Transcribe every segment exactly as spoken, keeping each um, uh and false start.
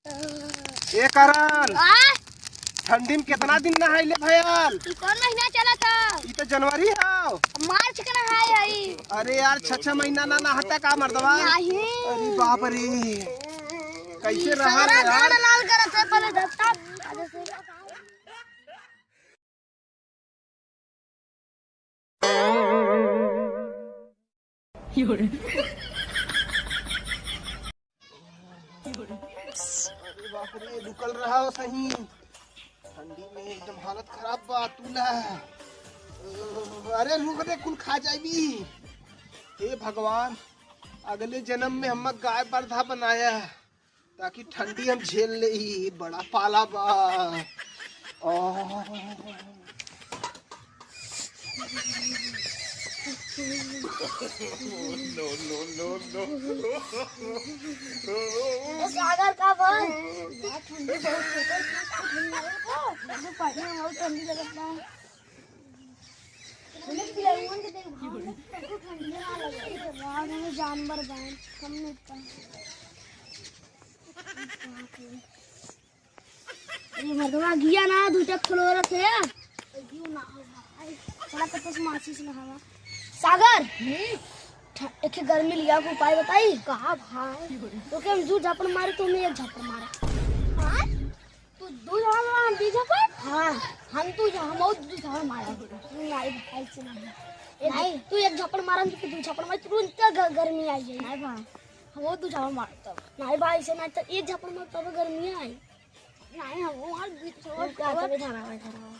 ए करण, आ? ठंडी में कितना दिन नहाइले भयल? ई कौन महीना चला था? ई तो जनवरी है। मार्च के नहाए हई। अरे यार, छह छह महीना ना नहाता का मर्दवा? नहीं। अरे बाप रे, कैसे ई रहा सारा यार? गाड़ लाल करत है, पहले धत्ता। अरे बाप रे, रुकल रहा सही। ठंडी में एकदम हालत खराब बा, तू ला। अरे रुक रे, कुल खा जाबी। हे भगवान, अगले जन्म में हम गाय बरधा बनाया। ताकि ठंडी हम झेल ले ही, बड़ा पाला बा। आह। No, no, no, no। ए सागर का बा? यार, ठंडी बहुत होता है, ठंडी लगता है। जो पानी में बहुत ठंडी लगता है। बोले, पिलरुअन के देख, भाव में ठंडी ना लगे। वाह, में जानवर बा, हम नहीं पता। अरे मर्दवा, गिया ना, दू टा फ्लोरस है। गियो ना हो भाई। चला, कतस माचिस ना हवा। सागर, हम्म? ठ-, एक गर्मी लिया को उपाय बताई। कहा भाई? तो के हम दू झापड़ मारे, तो हमें एक झापड़ मारा। हाँ? तू दू झापड़ मारा, हम दू झापड़? हाँ, हम दू झा-, हम और दू झापड़ मारा। नहीं भाई, से नहीं। एक, नहीं। तू एक झापड़ मारा, हम तो दू झापड़ मारा, तुरंत ग-, गर्मी आई जाए। नहीं भाई, हम और दू झापड़ मारा तब। नहीं भाई, से नहीं तो एक झापड़ मारा तब गर्मी आई। नहीं, हम और दू झापड़ तू क्या मारा। तबे धरा, धरा।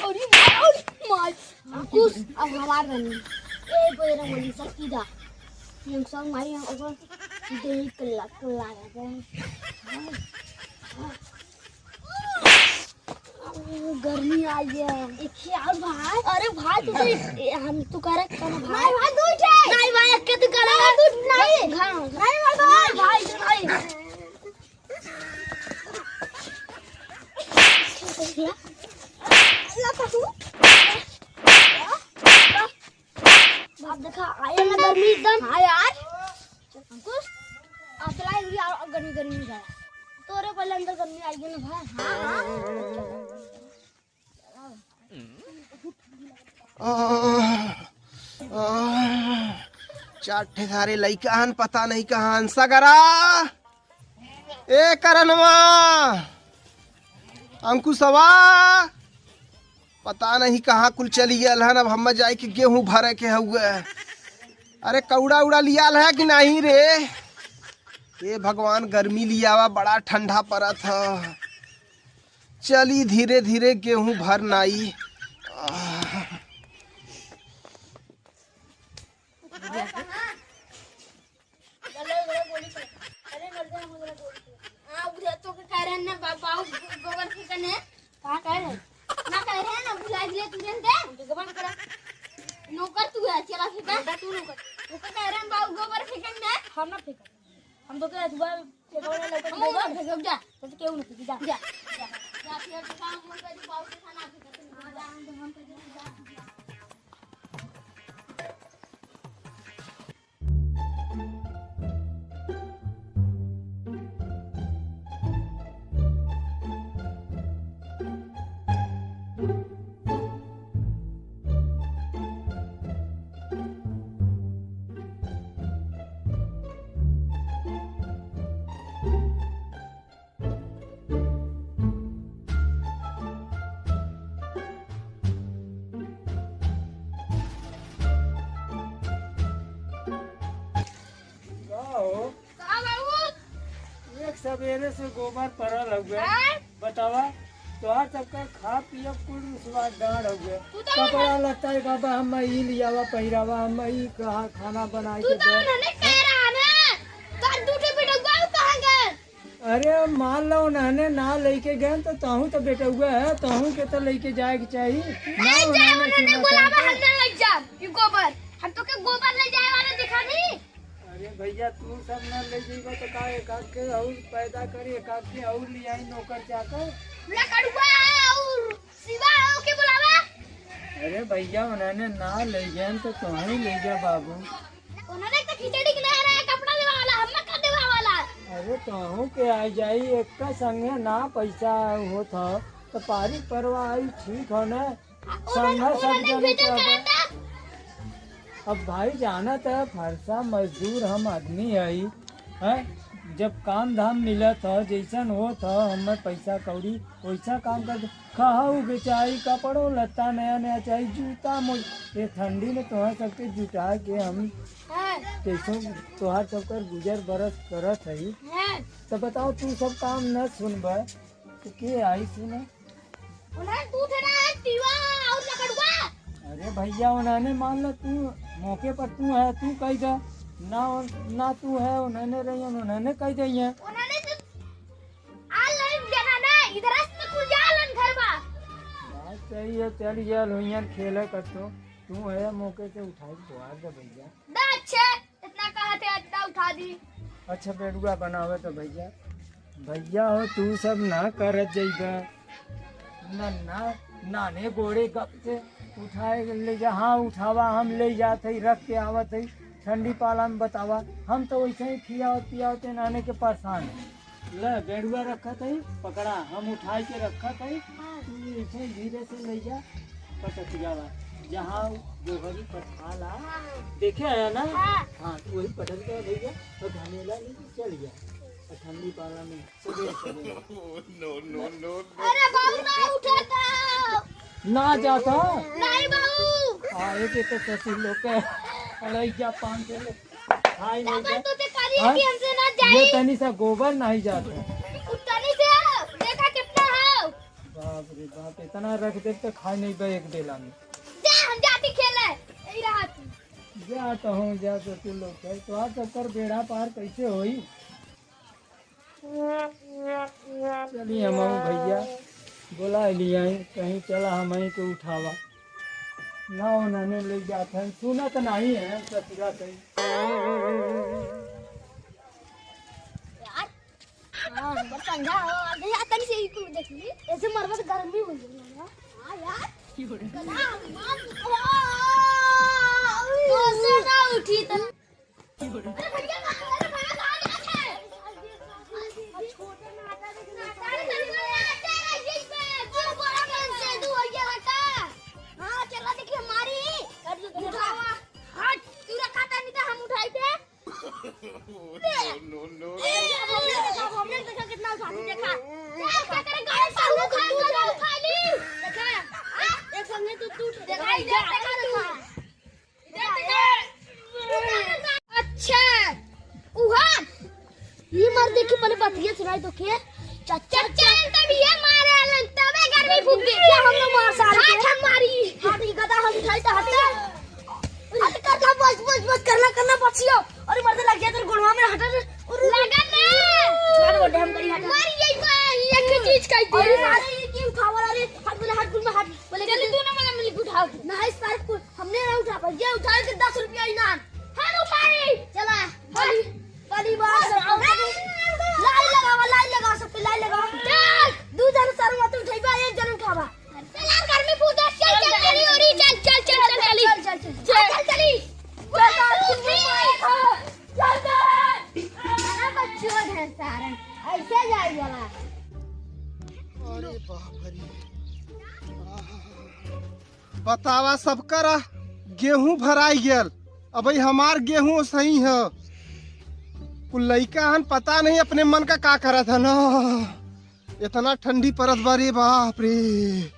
अरे मार, अरे मार। अंकुश, अब हमार बनी। ए, कोई रंग नहीं, सर, सीधा। हम सब मारी, हम ओकर देही कल्ला, कल्ला रहते हैं। गर्मी आई है। एक ही और भाई। अरे भाई, तू तो ए, हम तू करे कौन भाई? नहीं भाई, दू ठे। नहीं भाई, एक के तू करे। नहीं, दू नहीं। हाँ। नहीं भाई, भाई, भाई, भाई। ला पकड़ू। बाप देखा, आया ना गर्मी एकदम। हाँ यार। अंकुश, अब चला, ये आ, गर्मी, गर्मी जाए। तोरे पहले अंदर गर्मी आई है ना भाई? हाँ, हाँ। आह, आह, चार ठे सारे लइका हन, पता नहीं कहाँ हन। सगरा, ए करनवा, अंकुशवा, पता नहीं कहाँ कुल चली गयल हन। अब हम्मे जाए के गेहूं भरे के हउए। अरे कौड़ा उड़ा लियाल है कि नहीं रे? ए भगवान, गर्मी लियावा, बड़ा ठंडा परत ह। चली धीरे धीरे गेहूं भर नाई। आह। हाँ, उधर तो के कह रहे हैं ना, बा-, बाबू गोबर फेंकन है। कहाँ कह रहे हैं? ना कह रहे हैं ना, भुला दिए तुरंत है। गोबर करा। नौकर तू है, चला फेंका। बेटा, तू नौकर। वो कह रहे हैं, बाबू गोबर फेंकन है। हम ना फेंकन। हम तो क्या सुबह फेंकने लगे हम गोबर फेंकब जा। तो क्यों ना फेंकी जा। जा, जा। जा, फेंक के काम हम कर दी, बाबू के खाना फेंका। हाँ, जा, हम तो, हम तो जा, जा। का हो? का बाबू? एक सबेरे से गोबर पड़ल हउवे। हाँ? बतावा, तोहार सबका खा पियब कुल रुसवा डांड हउवे। तू तो कपड़ा लत्ता, बाबा, हम ई लियावा पहिरावा, हम ई कहा खाना बनाई तू के तो दे। उन्होंने कह रहा ना, तो दू ठे बेटउआ कहाँ गए? अरे मान लो उन्होंने ना लेके गए तो तहूँ तो बेटउआ है, तहूँ के तो लेके जाए के चाहिए। नहीं ना जाए, उन्होंने उन्होंने सुना बोलावा, था। हम ना ले जाब। ई गोबर, हम तो के गोबर ले जाए वाला देखा नहीं। अरे भैया, तू सब ना ले जाइबा तो का एक आध के और पैदा करी, एक आध के और ले आई नौकर चाकर। लकड़ुआ है और शिवा है, ओके बुलावा। अरे भैया, उन्होंने ना ले गए तो तुम्हें ले जा बाबू। उन्होंने तो खिचड़ी के लिए रहा, कपड़ा देवा वाला, हम ना कर देवा वाला। अरे तोहू के आ जाई, एक संगे ना पैसा होत ह, तो पारी परवा आई, ठीक हो ना? संगे सब जने के अब, अब भाई जानत है, फरसा मजदूर हम आदमी हई, हैं? जब काम धाम मिलत ह, जैसन होत ह, हमें पैसा कौड़ी वैसा काम कर, खाहू के चाही, कपड़ो लत्ता नया नया चाही, जूता मोजा। ये ठंडी में तोहर सबके जुटा के हम हाँ। कैसो तोहर सबकर गुजर बरस करत हई। हाँ। तो बताओ, तू सब काम न सुनबा तो के आई सुने? उन्हें तू थे ना, टीवा और लकड़ुआ। अरे भैया, उन्होंने मान लो तू मौके पर तू है, तू कह दे ना, ना तू है, उन्होंने रही, उन्होंने कह दे हैं। उन्होंने तो आ लाइन देना ना, इधर से तो कुल जालन घर बा। बात सही है, चल यार, हुइयन खेले कर तो, तू है मौके से उठाई के बुआ दे भैया। दा अच्छे, इतना कहा थे, इतना उठा दी। अच्छा, बेडुआ बनावे तो भैया, भैया हो, तू सब ना करत जइबे। ना, ना, नाने गोड़े गप से उठाए ले जा। हाँ, उठावा, हम ले जात हई, रख के आवत हई, ठंडी पाला में बतावा। हम तो वैसे ही खियावत पियावत नाने के परेशान है। ले, बेडुआ रखत हई, पकड़ा, हम उठाई के रखत हई, हाँ। तू ऐसे ही धीरे से ले जा, पटक जावा, जहाँ गोहरी पठाला, हाँ। देखे है ना? हाँ। हाँ, तू वही पटक दे भैया, तो घमेला लेके चल जा, और ठंडी पाला में सबेरे सबेरे। No, no, no, no। अरे बाबू ना उठाता। ना जाता। नहीं बाबू। हाँ, एक एक तो ससुर लोग के अलैया पान से ले। खाई नहीं तब दे। तो ते करिए हाँ? कि हमसे ना जाई। ये तनी सा गोबर नहीं जाता। उतनी से देखा कितना है। बाप रे बाप, इतना रख दे तो खाई नहीं बे एक बेला में। जा, हम जाती खेले। यही रहा तू। जा तो हूँ, जा तो तू लोग है। तो आज सबकर बेड़ा पार कैसे होई? चलिए हम आऊँ भैया, बोला लिया है, कहीं चला हम ही के उठावा। ना उन्होंने ले जाते हैं, सुनत नहीं है ससुरा कहीं। यार, हाँ, बस समझा हो, अरे यार, तनी से ही तू देख ली, ऐसे मरबा तो गर्मी हो जाएगी ना। हाँ यार। तो से ना उठी तो अच्छा, उहा, ये मर देखी, पहले बतिया सुनाई तो के। चच्चा, चच्चा, तब ये मारे आलन, तबे गर्मी फूक दे। क्या हम लोग मार सारे हाथ के? हम मारी। हाथ ये गदा हम उठाई तो हट। अरे करना, बस, बस, बस, करना, करना, बचियो। अरे मरते लग गया तेरे गोड़वा में, हटा रे। अरे लगा ना। मार गोडे हम करी, हटा। मार ये भाई, ये की चीज कही थी? अरे मारे ये की उठावा रे, हाथ बोले, हाथ बोले, हाथ बोले, चल, तू ना मला मिल उठाओ। नहीं सर, हमने ना उठा पाई, ये उठाए थे दस रुपया इनाम। हम उठाई। चला। बड़ी, बड़ी बात है। लाइन लगावा, लाइन लगावा, सब पे लाइन लगावा। चल। दू जन सर मत उठाइबा, एक जन उठावा। चला, घर में पूजा, चल, चल, चली, और चल, चल, चल, चल, चली। चल, चल, चल। चल, चल, चली। चल, चल, चल, चल। अरे बच्चों है सारन, ऐसे जाई वाला। अरे बाप रे। बतावा, सबकर गेहूं भराई गेल, अबही हमार गेहूं सही है। कुल लइका हन, पता नहीं अपने मन का का करत हन। इतना ठंडी परत बा रे, बाप रे।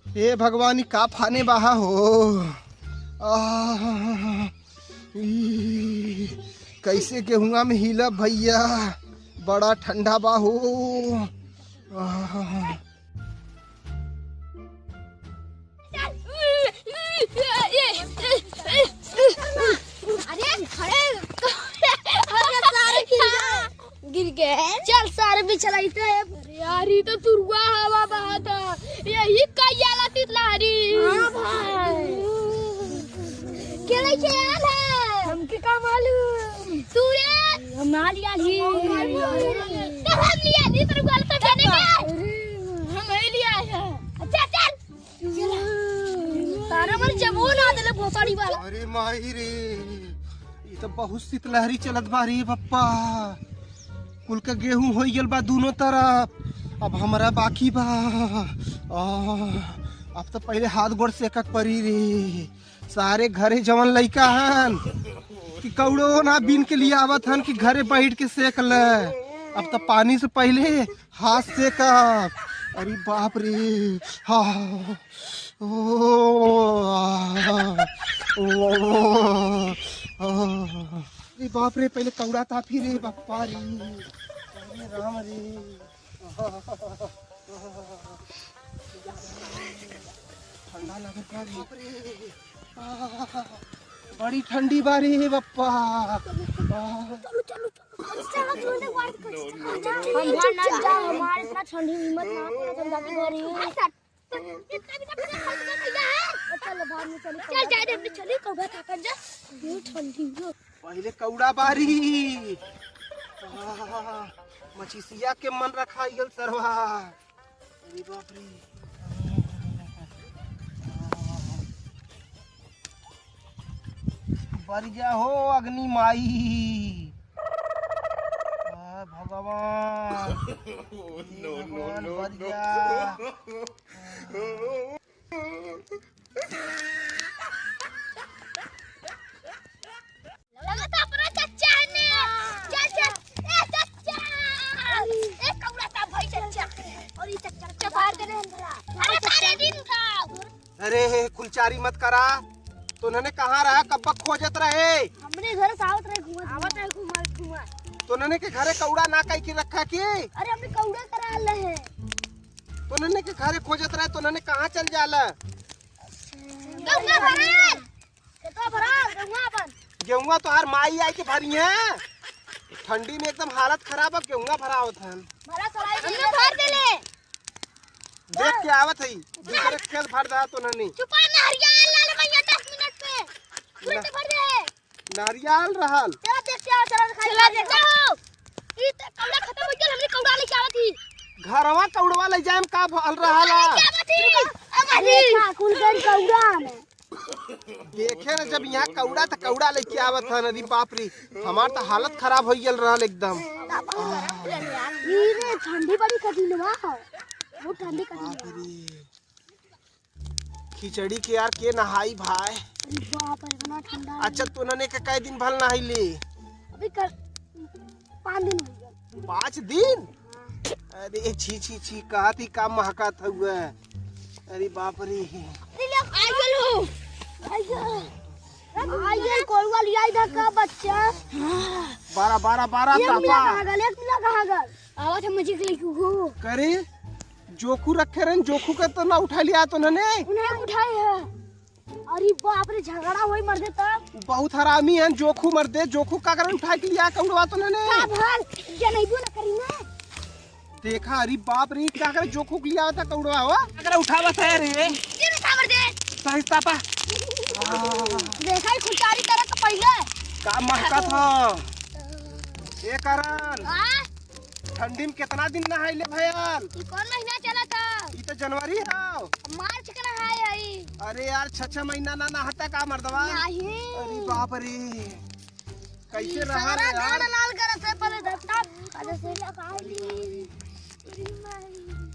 हे भगवान, ई का फाने बाहा हो। आह, ई, कैसे गेहुआ में हिला भैया, बड़ा ठंडा बा हो। आह। अरे, खड़े, अरे, सारे गिर गए। गिर गए। चल, सारे बिछलाई तो है। अरे यार, ई तो तुरुआ हवा बहा था। यही कई आला तितलारी। हाँ भाई। के लेके आल है? हमके का मालूम? तू रे। हम ना लिया ली। हम ना लिया ली। तो हम लिया ली, पर बोल तो क्या नहीं? हम ही लिया है। अच्छा, चल। तारा मर जबो ना देले भोसड़ी वाला। अरे माई रे, ई तो बहुत शीतलहरी चलत बा रे पप्पा। कुल के गेहूं होइ गइल बा दूनों तरफ, अब हमरा बाकी बा। आ, अब तो पहिले हाथ गोड़ सेकक परी रे। सारे घरे जवन लइका हन कि कौड़ो ना बीन के लिए आवत हन कि घरे बैठ के सेक ले। अब तो पानी से पहिले हाथ सेकब। अरे बाप रे। हाँ। ओ, आ, ओ, आ। अरे बाप रे, पहिले कौड़ा तापी रे बप्पा रे। अरे राम रे। ठंडा लागत बा रे। बड़ी ठंडी बा रे बप्पा। हम बाहर ना जाओ, हमारे इतना ठंडी में हिम्मत ना हो, हम जाके घर ही। चल, बाहर में चली, चल, जाए दे, हमने चली, कौड़ा तापन जा। ये ठंडी हो। पहिले कौड़ा बारी। आह, मचिसिया के मन रखा गल सरवा। अरे बाप रे। बरिया हो अग्नि माई। आ, भगवान। हे भगवान, बरिया। लगा तो अपना चच्चा है ने। चल, चल। ए, चच्चा। ए, कौड़ा था भाई चच्चा। और ये चच्चा, चच्चा बाहर देने हम भरा। अरे, सारे दिन का। अरे, हे, कुलचारी मत करा। तो उन्होंने कहाँ रहा, कब तक खोजत रहे? हमने घर से आवत रहे, घूमत, आवत रहे, घूमत, घूमत। तो उन्होंने के घरे कौड़ा ना कह के रखा कि? अरे, हमने कौड़ा करा ले है। तो उन्होंने के घरे खोजत रहे, तो उन्होंने कहाँ चल जाला? गौवा भराल। खेतवा भराल, गौवा अपन। गेहुआ तो हर माई आई के भरी है। ठंडी में एकदम हालत खराब है, गेहुआ भरावत है। भरा सराय में भर देले। देख के आवत है, दूसरे के खेत भर दा तो उन्होंने। चुपा नहरिया लाल भैया दस मिनट पे। तुरंत भर दे। नहरियाल रहल। चला देख के आओ, चला दिखाई चला दे। देखा हो। ई त कौड़ा खत्म हो गया, हमने कौड़ा लेके आवत ही। घरवा कौड़वा ले जाए में का भल रहल? लेके आवत ही। अरे का कुल गन कौड़ा में। देखे न जब यहाँ कौड़ा त कौड़ा लेके आवत है, अरे बाप रे, हमार त हालत खराब हो गल रहल एकदम। ई रे ठंडी बड़ी कठिन बा। वो ठंडी कठिन बाप बा। रे। खिचड़ी के यार के नहाई भाई। अरे बाप रे, इतना ठंडा है। अच्छा, तू नने के कई दिन भल नहाई ले? अभी कर, पाँच दिन हो गया। पाँच दिन? हाँ। अरे छी, छी, छी, कहत ही का महकत हुआ। अरे बाप रे। अरे ले, आ गलो। आ गल। आ गल, कोई वाली आई था का बच्चा? बारह, बारह, बारह एक तापा। मिला कहाँ गल, एक मिला कहाँ गल? आवत है मजे के लिए, कुकू। करे? जोखू रखे रहन, जोखू के तो ना उठा लिया तो नने। उन्हें उठाए है। अरे बाप रे, झगड़ा होई मर दे तब। बहुत हरामी है जोखू मर दे, जोखू का करे उठा के लिया कौड़वा तो नने। का भर, जनैबो ना करी ना। देखा, अरे बाप रे, का करे जोखू के लिया था कौड़वा हो? का करे उठावा था रे? ये उठा मर दे। सही तापा। देखा ही खुचारी तरह तो पहिले। का महकत हो? ए करन। हाँ? ठंडी में कितना दिन नहाई ले भैयाल? ई कौन महीना चला था? ई तो जनवरी है। मार्च के नहाए हई। अरे यार, छह छह महीना ना नहाता का मर्दवा? नहीं। अरे बाप रे, कैसे ई रहा सारा रे यार? गाना लाल करत है पहले धरता। अरे से लगा ली।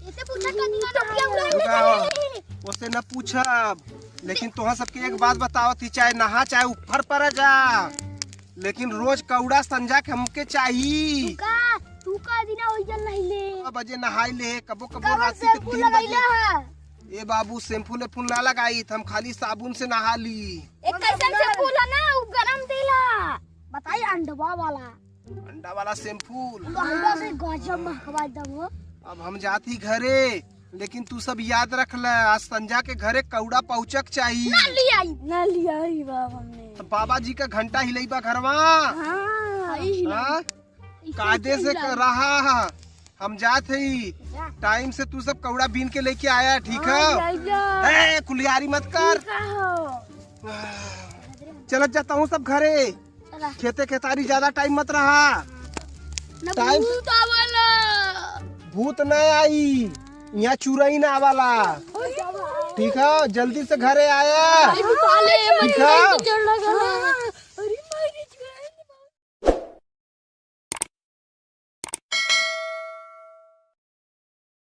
इसे पूछा कौन महीना नहाए हई? रुका, ओसे न पूछब, लेकिन तोहा सबके एक बात बतावत ही, चाहे नहा चाहे ऊपर पर जा, लेकिन रोज कौड़ा संझा के हमके चाही। तू का, तू का दिना ओइ जल नहइले? नौ बजे नहाई ले, कबो कबो कवन राती के shampoo तीन बजे। लगइले ह? ए बाबू, shampoo लेम्पू ना लगाई, हम खाली साबुन से नहा ली। एक कैसन shampoo ला ना, उ गरम देला। बताई अंडवा वाला। अंडा वाला shampoo। अंडा से गजब महकवा एकदम हो। अब हम जाती घरे, लेकिन तू सब याद रख ले, आज संझा के घरे कौड़ा पहुँचक चाही। ना लियाई। ना लियाई बाबा हमने। तो बाबा जी का घंटा हिलैबा घरवा। हाँ। हाँ? ई कायदे से हिलाई। कर रहा। हम जात हई। जा। Time से तू सब कौड़ा बीन के लेके आया, ठीक हाँ, है? ले आइला। ए, कुलियारी मत कर। ठीक है हो। चलत जाता हूँ सब घरे। चला। खेते खेतारी ज्यादा time मत रहा। ना time भूत आवाला। भूत न आई, यहाँ चुरई ना आवाला। ठीक है, जल्दी से घरे आया। अरे, निकाले, ठीक है? मर गई, कीचड़ लगा।